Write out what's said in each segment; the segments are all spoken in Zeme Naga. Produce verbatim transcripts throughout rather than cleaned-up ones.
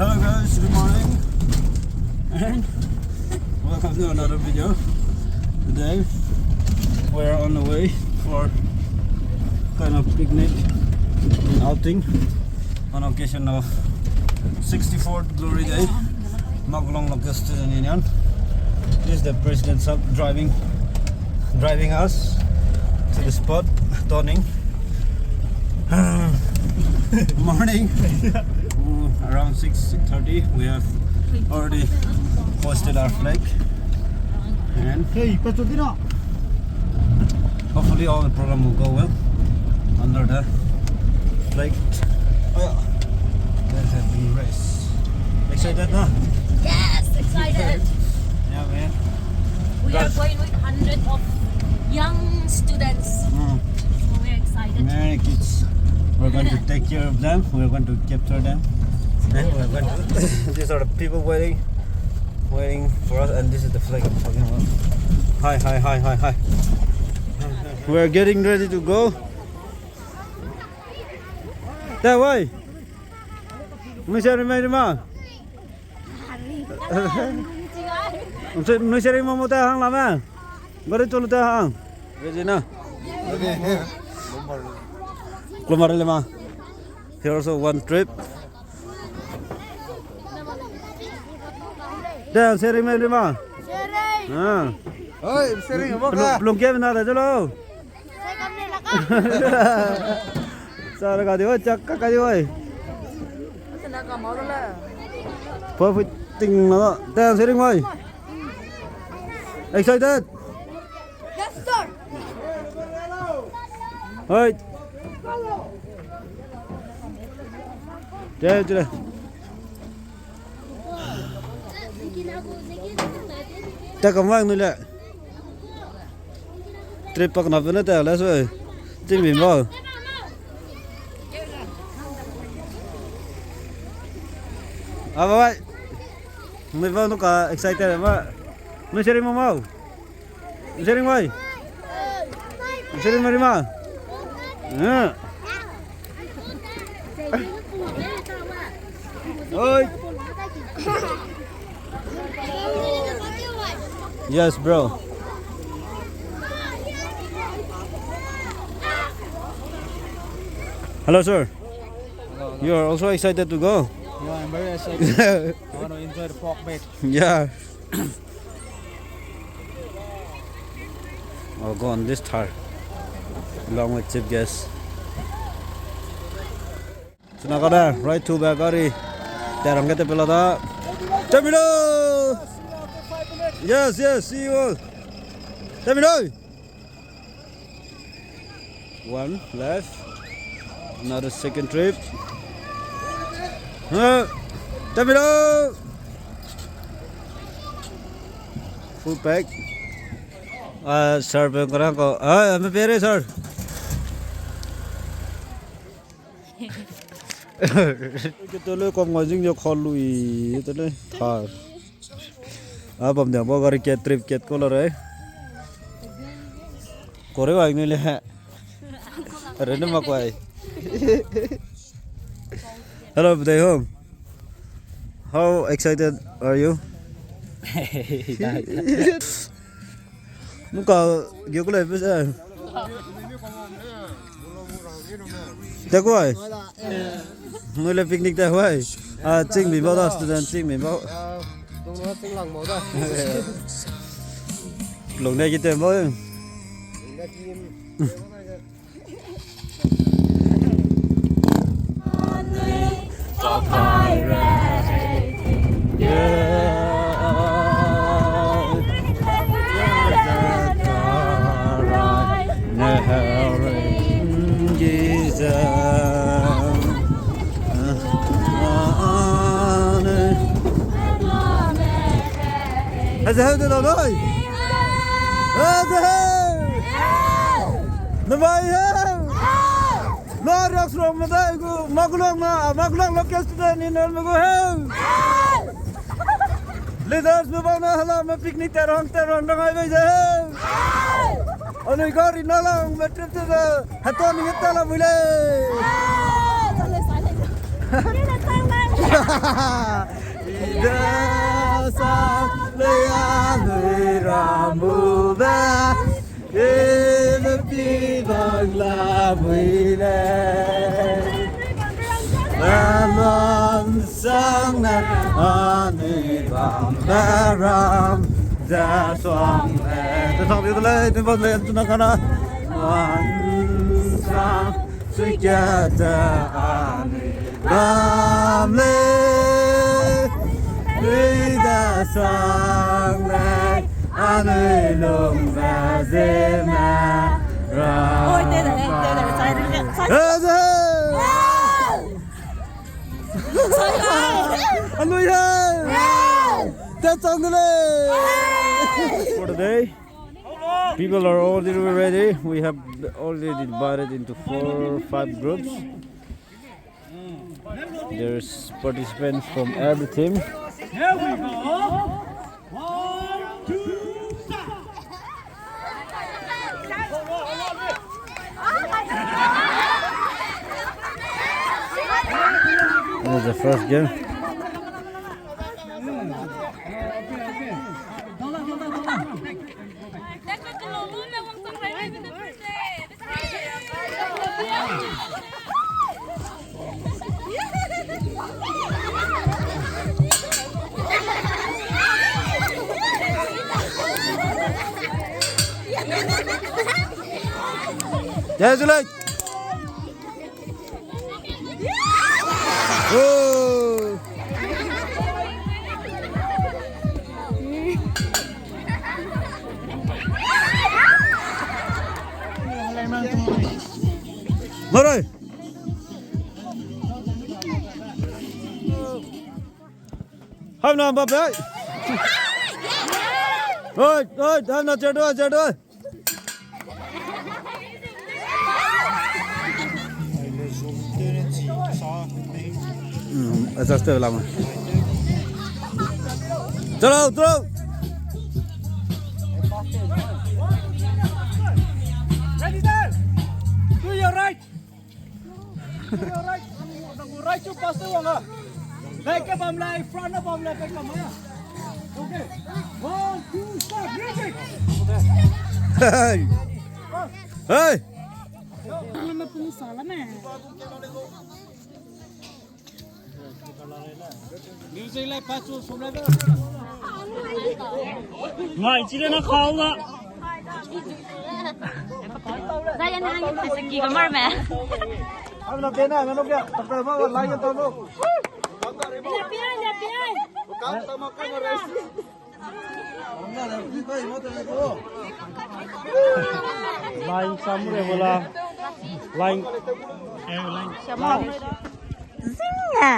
Hello guys, good morning and welcome to another video. Today we are on the way for kind of picnic and outing on occasion of sixty-fourth Glory Day. Makulong Local Student Union. This is the president sub driving, driving us to the spot, Toning. Morning. Mm, around six thirty, we have already hoisted our flag. And Hey, petrol dina. Hopefully all the program will go well under the flag. Oh, yeah. That has been raised. Excited, huh? Yes, excited. Yeah, man. We are That's going with hundred of young students. Mm. So we're excited. Many kids. We're going to take care of them. We're going to capture them. And we're going to, these are the people waiting, waiting for us. And this is the flag I'm talking about. Hi, hi, hi, hi, hi. We're getting ready to go. Te wai. Nui sharing mai rima. Nui sharing mo mo te hang la me. Gari chulu te hang. Ready na. Kulomar le ma. Here also one trip. Te sharing mai rima. Sharing. Ah. Oi, sharing mo ka. Pelung ke na da jalo. Sar ka di oi, chak ka ka di oi. Perfect ting na da. Dance ring oi. Excited? Yes, sir. Oi. Chale, chale. Ta kam wang nu le. Trip pak na pene ta le sui. Ting bim bau. Ah, bye bye. Nui bau nu ka excited ba. Nui sharing mo mau. Sharing mai. Sharing mai ma. Ah. Oi. Yes, bro. Hello, sir. Hello, hello. You are also excited to go? Yeah, I'm very excited. I want to enjoy the pork bake. Yeah. I'll go on this car along with chief guest. Sina kane, right to back gari. Terang kete pela da. Terminal! Yes, yes, see you all. Terminal! One left. Another second trip. Uh, terminal! Full pack. Ah, sir, pe ngarang ko. Ah, me pere, sir. Ke tole kom ngai jing jo kha lui tole thar. Ah, bam dia bo gari ke trip ket ko la re. Kore wai ni le. Are ne ma kwai. Hello, Budai home. How excited are you? Nuka gyo kule pe se. Te kwai. Nui le picnic te kwai. Ah, ching mi bau da, student ching mi bau. Long ne ki te bau. Aze heu de dau dai. Aze heu. Namai heu. Na riak srong me dai gu, Magulang na, Magulang local student union me gu heu. Leaders me bang na hala me picnic terang terang rangai bei ze heu. Anui gari na lang me trip te ze. Hatuan ni ta la mui lei. Ida sang lei anui rambu be, ina pi bang la bui lei. Ramon sang ne anui bam be ram ze suang lei. Te sang bi de lei, te bam lei, tuna kana. Ramon sang Sui kia ta anui bam lei, ida sang lei, anui lung ba zeme ra. Oi, te de, te de, sai de, sai. Hey, hey. Wow! Anui he. Wow! Te sang de lei. Hey! For the day. People are already ready. We have already divided into four, five groups. There's participants from every team. Here we go. One, two, start. This is the first game. Marai. Hamna Mbappe. Oi, oi, hamna Cerdo, Cerdo. Hmm, adjust tew lam. Throw, throw. Ready, there. To your right. Right, right to pass the one. Back up, bam lai, front up, bam lai, back up, yeah. Okay. One, two, start, music. Hey. Hey. Music lai pass to sum lai. Ngai, chile na khau la. Zai ya na ngai, seki ka mar me. Am na pe na, na no kya? Tak tak ba, lai ya ta no. Line samre bola. Line. Zinga.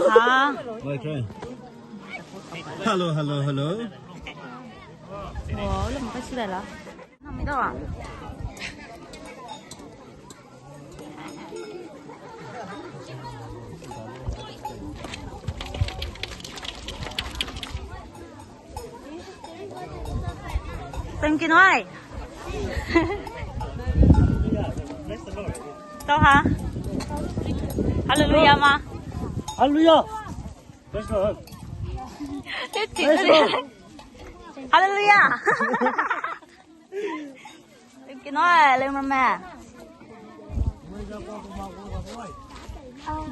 Ha? Hello, hello, hello. Wow, lum ka si la. Thank you, noi. Tau ha. Hallelujah ma. Hallelujah. Praise the Lord. Praise the Lord. Hallelujah. Kino le mama.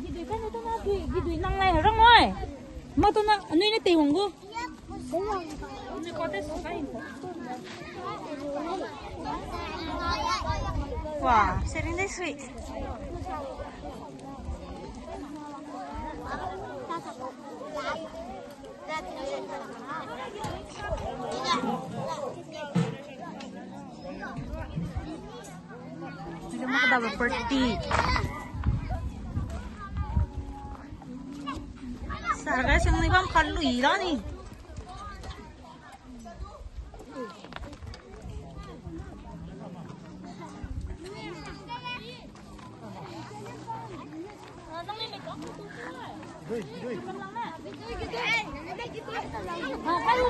Gidui kan tu na gidui nang lai rang oi. Ma tu na anui ne tei wang gu. Wow, sharing this week. Party. Sarga sing ni bam khalui la ni. Kai,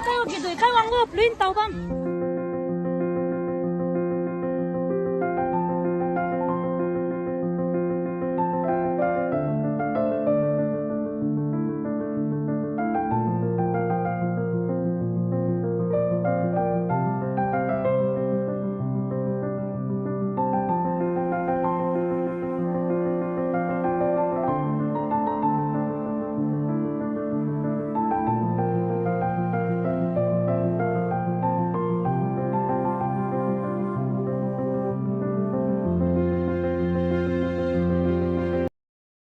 kai, kidui, kai wang gu, plin tau bam.